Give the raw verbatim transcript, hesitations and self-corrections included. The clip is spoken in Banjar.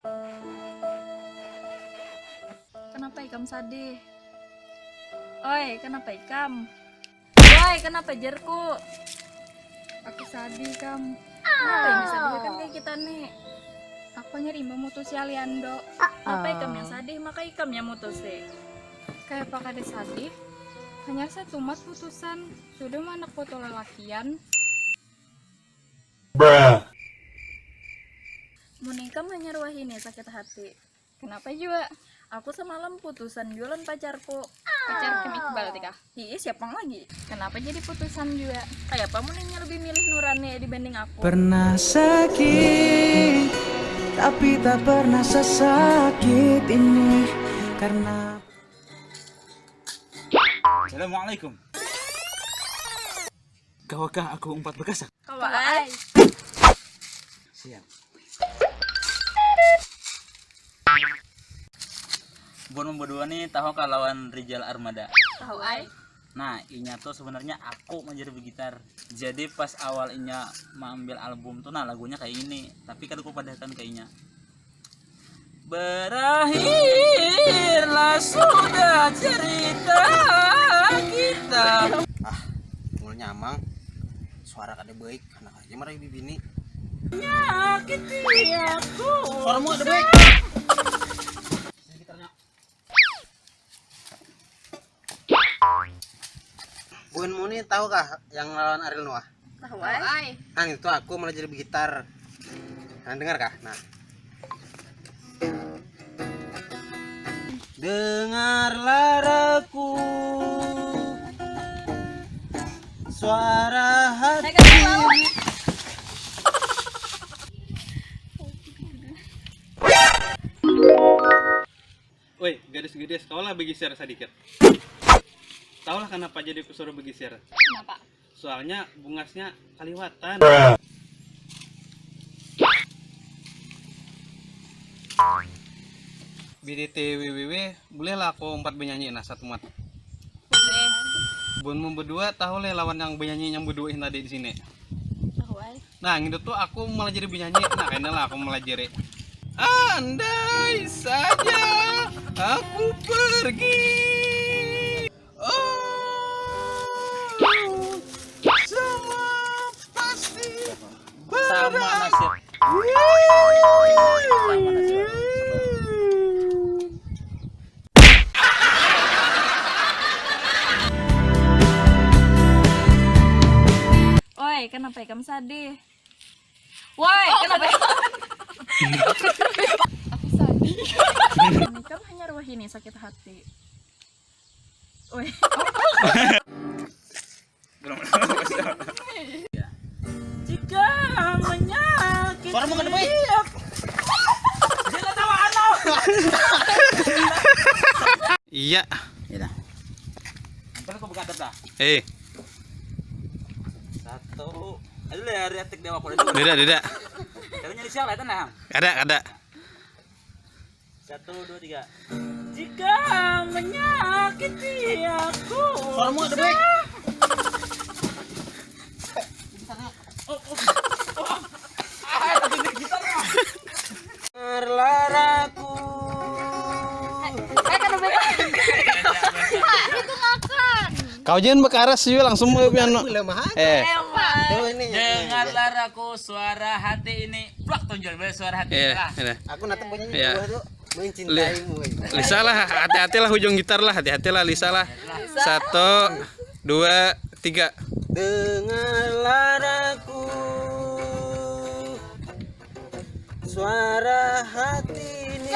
Kenapa ikam sadih? Oi, kenapa ikam? Woi, kenapa, jarku? Aku sadih, Kam. Kenapa ini sadih kan kayak kita nih? Aku hanyar imbah mutusi Aliando. Kenapa ikam yang sadih, maka ikam yang mutusi? Kayak apa kada sadih? Hanyar satumat putusan. Sudah manak foto lalakian. Bruh. Mun ikam hanyar wahini sakit hati. Kenapa jua? Aku semalam putusan jua lawan pacarku. Pacar Kim Iqbal ti kah? Ih, siapa lagi? Kenapa jadi putusan jua? Kayak apa mun inya lebih milih Nurani dibanding aku? Pernah sakit, tapi tak pernah sesakit ini. Karena Assalamualaikum. Kawakah aku umpat bekasak? Kawa ai. Siap. Buhan Mambadua nih tahu kah lawan Rijal Armada? Tahu ai. Nah, inya tuh sebenarnya aku manjadi begitar. Jadi pas awal inya maambil album tuh, nah, lagunya kayak ini. Tapi kada kupadahkan ke inya. Berakhirlah sudah cerita kita. Ah, mulanya amang. Suara kada baik, anak aja marayu bibini. Nyakiti aku. Suaramu ada baik. Buhan Muni tahu kah yang lawan Ariel Noah? Tahu ai. Nah, itu aku malah jadi begitar. Nah, dengar kah? Nah. Dengarlah aku suara hati. Woi, gadis-gadis, kawalah begeser sedikit. Tahulah kenapa jadi kusuruh begeser? Kenapa? Soalnya bungasnya kaliwatan. B T T W W W, bolehlah aku umpat benyanyi nah satumat. Boleh. Buhanmu berdua tahu leh lawan yang benyanyi yang berdua tadi di sini. Tahu ai. Nah, ngitu tuh aku melajari benyanyi. Nah, kena lah aku melajari. Andai saja aku pergi. Oh, semua pasti sama nasib. Oi, kenapa ikam sadih? Woi, kenapa? Aku sadih. Ikam hanyar wahini sakit hati. Woi. Jika menyakiti. Suara mau ke depan. Dia ketawa anak. Iya. Iya dah. Ntar aku buka data. Eh. Satu. Aduh lah, hari atik dewa kuda dulu. Beda, beda. Tapi nyari siapa itu nah? Ada, ada. Satu, dua, tiga. Jika menyakiti aku. Suaramu ada baik. Berlaraku. Eh, kan udah. Itu ngakan. Kau jangan bekaras juga langsung mau piano. Eh. Emang. Tuh ini. Dengarlah aku suara hati ini. Plak tunjul boleh suara hati. Iya, lah. Iya. Aku natap bunyinya. Iya. Di bawah tuh mencintaimu. Lisa lah, hati-hatilah ujung gitar lah, hati-hatilah Lisa lah. Satu, dua, tiga. Dengarlah aku. Suara hati ini.